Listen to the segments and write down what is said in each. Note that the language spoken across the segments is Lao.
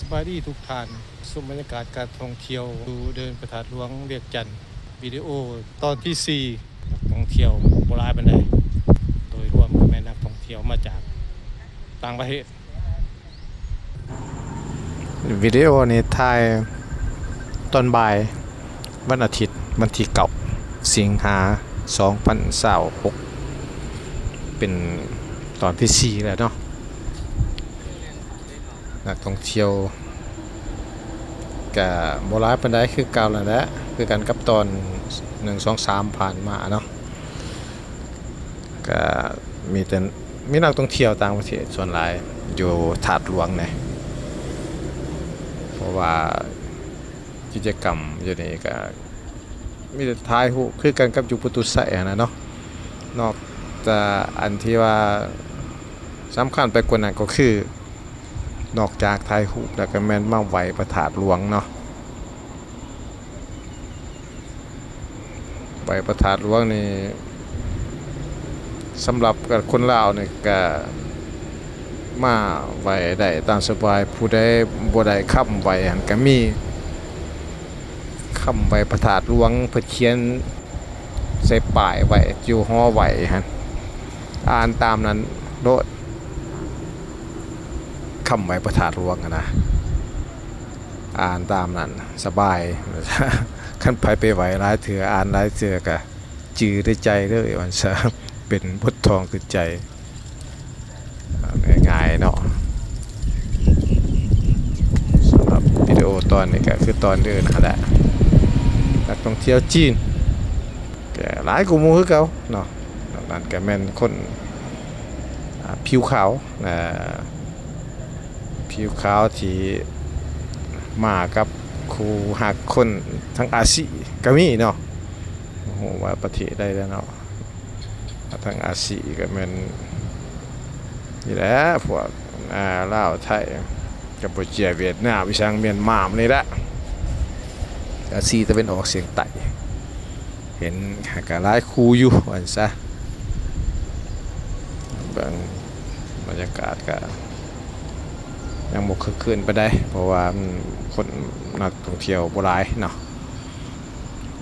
ສະບາຍດີທຸກທ່ານ, ຊົມບັນຍາກາດການທ່ອງທ່ຽວຢູ່ເດີ່ນພະທາດຫຼວງວຽງຈັນ, ວິດີໂອຕອນທີສີ່. ນັກທ່ອງທ່ຽວບໍ່ຫຼາຍປານໃດ, ໂດຍລວມກໍແມ່ນນັກທ່ອງທ່ຽວມາຈາກຕ່າງປະເທດ. ວິດີໂອນີ້ຖ່າຍຕອນບ່າຍ ວັນອາທິດ ວັນທີເກົ້າ ສິງຫາ ສອງພັນຊາວຫົກ ເປັນຕອນທີສີ່ແລ້ວເນາະ. ນັກທ່ອງທ່ຽວກະບໍ່ຫຼາຍປານໃດ ຄືເກົ່ານັ້ນແຫຼະ ຄືກັນກັບຕອນໜຶ່ງ ສອງ ສາມ ຜ່ານມາເນາະ. ກະມີແຕ່ ມີນັກທ່ອງທ່ຽວຕ່າງປະເທດສ່ວນຫຼາຍຢູ່ທາດຫຼວງນີ້ ເພາະວ່າກິດຈະກຳຢູ່ນີ້ກະມີແຕ່ຖ່າຍຮູບ ຄືກັນກັບຢູ່ປະຕູໄຊຫັ້ນນະເນາະ. ນອກຈາກອັນທີ່ວ່າສຳຄັນໄປກວ່ານັ້ນກໍຄື ນອກຈາກຖ່າຍຮູບແລ້ວກໍແມ່ນມາໄຫວ້ພະທາດຫຼວງເນາະ. ໄຫວ້ພະທາດຫຼວງນີ້ ສຳລັບຄົນລາວນີ້ກະມາໄຫວ້ໄດ້ຕາມສະບາຍ, ຜູ້ໃດບໍ່ໄດ້ຄຳໄຫວ້ຫັ້ນກະມີຄຳໄຫວ້ພະທາດຫຼວງ ເພິ່ນຂຽນໃສ່ປ້າຍໄວ້ຢູ່ຫໍໄຫວ້ຫັ້ນ ອ່ານຕາມນັ້ນໂລດ. ຄຳໄຫວ້ພະທາດຫຼວງຫັ້ນນະ ອ່ານຕາມນັ້ນສະບາຍ. ຄັນໃຜໄປໄຫວ້ຫຼາຍເທື່ອ ອ່ານຫຼາຍເທື່ອກະຈື່ໃນໃຈເລີຍວ່າຊັ້ນ ເປັນບົດທ່ອງຂຶ້ນໃຈ ງ່າຍໆເນາະ. ສຳລັບວິດີໂອຕອນນີ້ກະຄືຕອນອື່ນຫັ້ນແຫຼະ ນັກທ່ອງທ່ຽວຈີນກະຫຼາຍກວ່າໝູ່ຄືເກົ່າເນາະ. ນອກນັ້ນກະແມ່ນຄົນ ອາ ຜິວຂາວ ອາ ຜິວຂາວທີ່ມາກັບຄູ່ຮັກຄົນທາງອາຊີກະມີເນາະ. ບໍ່ຮູ້ວ່າປະເທດໃດແລ້ວເນາະ ທາງອາຊີກະແມ່ນນີ້ແຫຼະ ພວກ ອາ ລາວ ໄທ ກຳປູເຈຍ ຫວຽດນາມ ອີ່ຫຍັງ ມຽນມາ ນີ້ແຫຼະ ອາຊີຕາເວັນອອກສຽງໃຕ້. ເຫັນກະຫຼາຍຄູ່ຢູ່ວ່າຊັ້ນຊະ. ເບິ່ງບັນຍາກາດກະຍັງບໍ່ຄຶກຄື້ນປານໃດ ເພາະວ່າມັນຄົນ ນັກທ່ອງທ່ຽວບໍ່ຫຼາຍເນາະ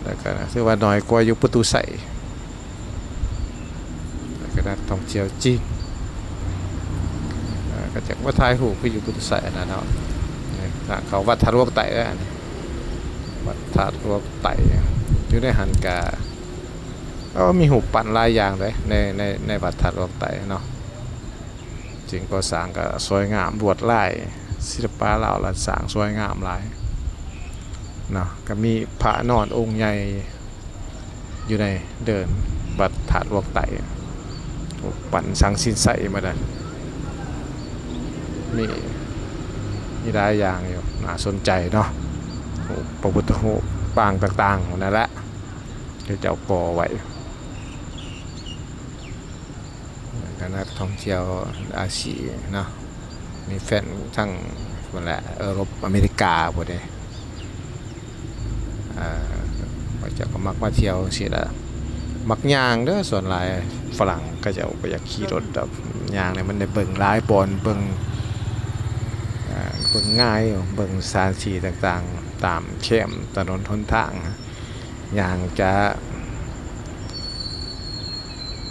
ແລ້ວກະຖືວ່າໜ້ອຍກວ່າຢູ່ປະຕູໄຊ ແລ້ວກະນັກທ່ອງທ່ຽວຈີນ ເອີ ກະຈັກມາຖ່າຍຮູບຄືຢູ່ປະຕູໄຊຫັ້ນນະເນາະ. ນີ້ທາງເຂົ້າວັດທາດຫຼວງໃຕ້ເດີ ອັນນີ້ ວັດທາດຫຼວງໃຕ້ ຢູ່ໃນຫັ້ນກະ ເອີ ມີຮູບປັ້ນຫຼາຍຢ່າງເດ້ ໃນ ໃນ ໃນວັດທາດຫຼວງໃຕ້ເນາະ. ສິ່ງກໍ່ສ້າງກໍສວຍງາມ ລວດລາຍ ສິລະປະລາວລ້ານຊ້າງສວຍງາມຫຼາຍເນາະ. ກໍມີພະນອນອົງໃຫຍ່ຢູ່ໃນເດີ່ນວັດທາດຫຼວງໃຕ້ ປັ້ນສັງສິນໄຊໝົດນະ ມີ ມີຫຼາຍຢ່າງຢູ່ ໜ້າສົນໃຈເນາະ. ພະພຸດທະຮູບປາງຕ່າງໆນັ້ນແຫຼະ ເຂົາເຈົ້າກໍ່ໄວ້. ກະນັກທ່ອງທ່ຽວອາຊີເນາະ ມີແຟນທັງພຸ້ນແຫຼະ ເອີຣົບ ອາເມລິກາພຸ້ນເດ້. ເຂົາເຈົ້າກໍມັກມາທ່ຽວຈັ່ງຊີ້ລະ ມັກຍ່າງເດີ. ສ່ວນຫຼາຍຝຣັ່ງເຂົາເຈົ້າບໍ່ຢາກຂີ່ລົດດອກ ຍ່າງນີ້ມັນໄດ້ເບິ່ງຫຼາຍບ່ອນ ເບິ່ງ ເບິ່ງງ່າຍ ເບິ່ງສະຖານທີ່ຕ່າງໆ ຕາມແຄມຖະໜົນຫົນທາງ ຍ່າງຈະ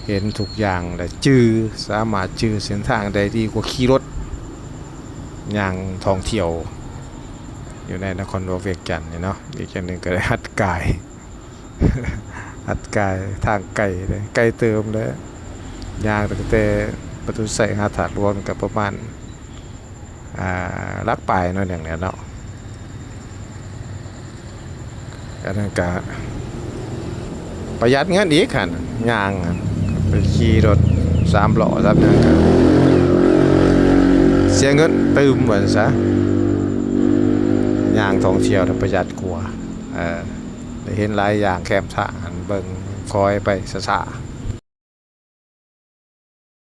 ເຫັນທຸກຢ່າງ ແລະ ຈື່ ສາມາດຈື່ເສັ້ນທາງໄດ້ດີກວ່າຂີ່ລົດຍ່າງທ່ອງທ່ຽວຢູ່ໃນນະຄອນຫຼວງວຽງຈັນນີ້ເນາະ. ອີກຢ່າງໜຶ່ງກໍໄດ້ຫັດກາຍ ຫັດກາຍທາງໄກເດ້ ໄກເຕີບເດ້ ຍ່າງຕັ້ງແຕ່ປະຕູໄຊຫາທາດຫຼວງກໍປະມານ ອ່າ ຫຼັກປາຍໜ້ອຍໜຶ່ງແຫຼະເນາະ. ອັນນັ້ນກະປະຢັດເງິນອີກຫັ້ນ ຍ່າງຫັ້ນ ໄປຂີ່ລົດສາມລໍ້ສາມຫຍັງກະເສຍເງິນຕື່ມວ່າຊັ້ນຊະ. ຍ່າງທ່ອງທ່ຽວນະປະຢັດກວ່າ ເອີ ໄດ້ເຫັນຫຼາຍຢ່າງແຄມທາງຫັ້ນ ເບິ່ງຄອຍໄປຊ້າໆ.